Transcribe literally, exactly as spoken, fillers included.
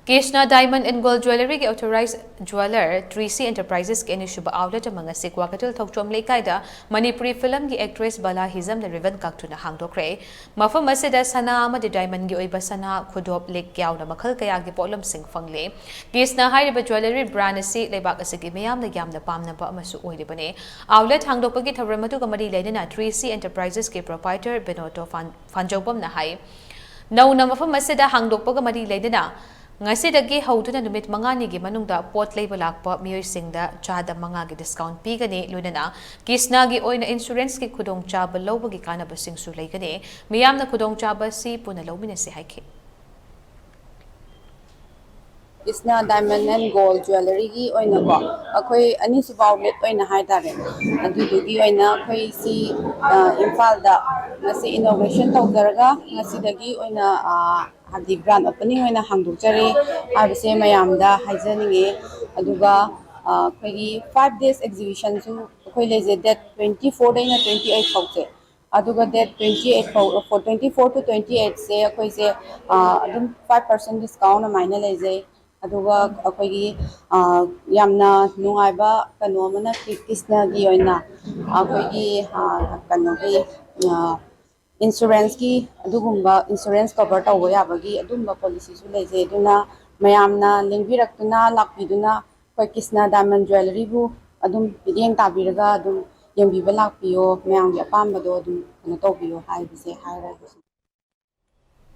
Krishna Diamond and Gold Jewelleryꯒꯤ authorized jeweller Tracy Enterprisesꯀꯤ ꯑꯅꯤꯁꯨꯕ outlet ꯑꯃ ꯉꯁꯤ ꯀ꯭ꯋꯥꯀꯩꯊꯦꯜ ꯊꯣꯛꯆꯣꯝ ꯂꯩꯀꯥꯏꯗ ꯃꯅꯤꯄꯨꯔꯤ ꯐꯤꯂꯝꯒꯤ actress ꯕꯂꯥ ꯍꯤꯖꯝꯅ ribbon ꯀꯛꯇꯨꯅ ꯍꯥꯡꯗꯣꯛꯈ꯭ꯔꯦ꯫ ꯃꯐꯝ ꯑꯁꯤꯗ ꯁꯅꯥ ꯑꯃꯗꯤ diamondꯒꯤ ꯑꯣꯏꯕ ꯁꯅꯥ, ꯈꯨꯗꯣꯞ, ꯂꯤꯛ ꯌꯥꯎꯅ ꯃꯈꯜ ꯀꯌꯥꯒꯤ ꯄꯣꯠꯂꯝꯁꯤꯡ ꯐꯪꯂꯤ꯫ ꯀ꯭ꯔꯤꯁꯅ ꯍꯥꯏꯔꯤꯕ jewellery brand ꯑꯁꯤ ꯂꯩꯕꯥꯛ ꯑꯁꯤꯒꯤ ꯃꯤꯌꯥꯝꯅ ꯌꯥꯝꯅ ꯄꯥꯝꯅꯕ ꯑꯃꯁꯨ ꯑꯣꯏꯔꯤꯕꯅꯤ꯫ Outlet ꯍꯥꯡꯗꯣꯛꯄꯒꯤ ꯊꯧꯔꯝ ꯑꯗꯨꯒ ꯃꯔꯤ ꯂꯩꯅꯅ Tracy Enterprisesꯀꯤ proprietor ꯕꯤꯅꯣꯇꯣ ꯐꯥꯟ-, ꯐꯥꯟꯖꯧꯕꯝꯅ ꯍꯥꯏ, ꯅꯧꯅ ꯃꯐꯝ ꯑꯁꯤꯗ ꯍꯥꯡꯗꯣꯛꯄꯒ ꯃꯔꯤ ꯂꯩꯅꯅ ꯉꯁꯤꯗꯒꯤ ꯍꯧꯗꯨꯅ ꯅꯨꯃꯤꯠ ꯃꯉꯥꯅꯤꯒꯤ ꯃꯅꯨꯡꯗ ꯄꯣꯠ ꯂꯩꯕ ꯂꯥꯛꯄ ꯃꯤꯑꯣꯏꯁꯤꯡꯗ ꯆꯥꯗ ꯃꯉꯥꯒꯤ discount ꯄꯤꯒꯅꯤ, ꯂꯣꯏꯅꯅ ꯀ꯭ꯔꯤꯁꯅꯒꯤ ꯑꯣꯏꯅ insuranceꯀꯤ ꯈꯨꯗꯣꯡꯆꯥꯕ ꯂꯧꯕꯒꯤ ꯀꯥꯟꯅꯕꯁꯤꯡꯁꯨ ꯂꯩꯒꯅꯤ꯫ ꯃꯤꯌꯥꯝꯅ ꯈꯨꯗꯣꯡꯆꯥꯕ ꯑꯁꯤ ꯄꯨꯟꯅ ꯂꯧꯃꯤꯟꯅꯁꯤ ꯍꯥꯏꯈꯤ꯫ ꯀ꯭ꯔꯤꯁꯅ Diamond and Gold Jewelleryꯒꯤ ꯑꯣꯏꯅꯀꯣ, ꯑꯩꯈꯣꯏ ꯑꯅꯤꯁꯨꯕ outlet ꯑꯣꯏꯅ ꯍꯥꯏꯇꯥꯔꯦ, ꯑꯗꯨꯗꯨꯒꯤ ꯑꯣꯏꯅ ꯑꯩꯈꯣꯏ ꯁꯤ, ꯑ, ꯏꯝꯐꯥꯜꯗ ꯉꯁꯤ inauguration ꯇꯧꯖꯔꯒ ꯉꯁꯤꯗꯒꯤ ꯑꯣꯏꯅ, ꯑ, ꯍꯥꯏꯕꯗꯤ grand opening ꯑꯣꯏꯅ ꯍꯥꯡꯗꯣꯛꯆꯔꯤ ꯍꯥꯏꯕꯁꯦ ꯃꯌꯥꯝꯗ ꯍꯥꯏꯖꯅꯤꯡꯉꯤ꯫ ꯑꯗꯨꯒ, ꯑ, ꯑꯩꯈꯣꯏꯒꯤ five days exhibitionꯁꯨ ꯑꯩꯈꯣꯏ ꯂꯩꯖꯩ, date twenty fourꯗꯩꯅ twenty eight ꯐꯥꯎꯁꯦ꯫ ꯑꯗꯨꯒ date twenty eight ꯐꯥꯎ, for twenty four to twenty eightꯁꯦ ꯑꯩꯈꯣꯏꯁꯦ, ꯑ, ꯑꯗꯨꯝ five percent discount ꯑꯗꯨꯃꯥꯏꯅ ꯂꯩꯖꯩ꯫ ꯑꯗꯨꯒ ꯑꯩꯈꯣꯏꯒꯤ, ꯑ, ꯌꯥꯝꯅ ꯅꯨꯡꯉꯥꯏꯕ ꯀꯩꯅꯣ ꯑꯃꯅ ꯀ꯭ꯔꯤ-, ꯀ꯭ꯔꯤꯁꯅꯒꯤ ꯑꯣꯏꯅ ꯑꯩꯈꯣꯏꯒꯤ, ꯑ, ꯀꯩꯅꯣꯒꯤ, ꯑ, insuranceꯀꯤ ꯑꯗꯨꯒꯨꯝꯕ insurance cover ꯇꯧꯕ ꯌꯥꯕꯒꯤ ꯑꯗꯨꯝꯕ policyꯁꯨ ꯂꯩꯖꯩ꯫ ꯑꯗꯨꯅ ꯃꯌꯥꯝꯅ ꯂꯦꯡꯕꯤꯔꯛꯇꯨꯅ, ꯂꯥꯛꯄꯤꯗꯨꯅ ꯑꯩꯈꯣꯏ ꯀ꯭ꯔꯤꯁꯅ Diamond Jewelleryꯕꯨ ꯑꯗꯨꯝ ꯃꯤꯠꯌꯦꯡ ꯇꯥꯕꯤꯔꯒ ꯑꯗꯨꯝ ꯌꯦꯡꯕꯤꯕ ꯂꯥꯛꯄꯤꯌꯣ, ꯃꯌꯥꯝꯒꯤ ꯑꯄꯥꯝꯕꯗꯣ ꯑꯗꯨꯝ ꯀꯩꯅꯣ ꯇꯧꯕꯤꯌꯣ ꯍꯥꯏꯕꯁꯦ ꯍꯥꯏꯔꯒꯦ꯫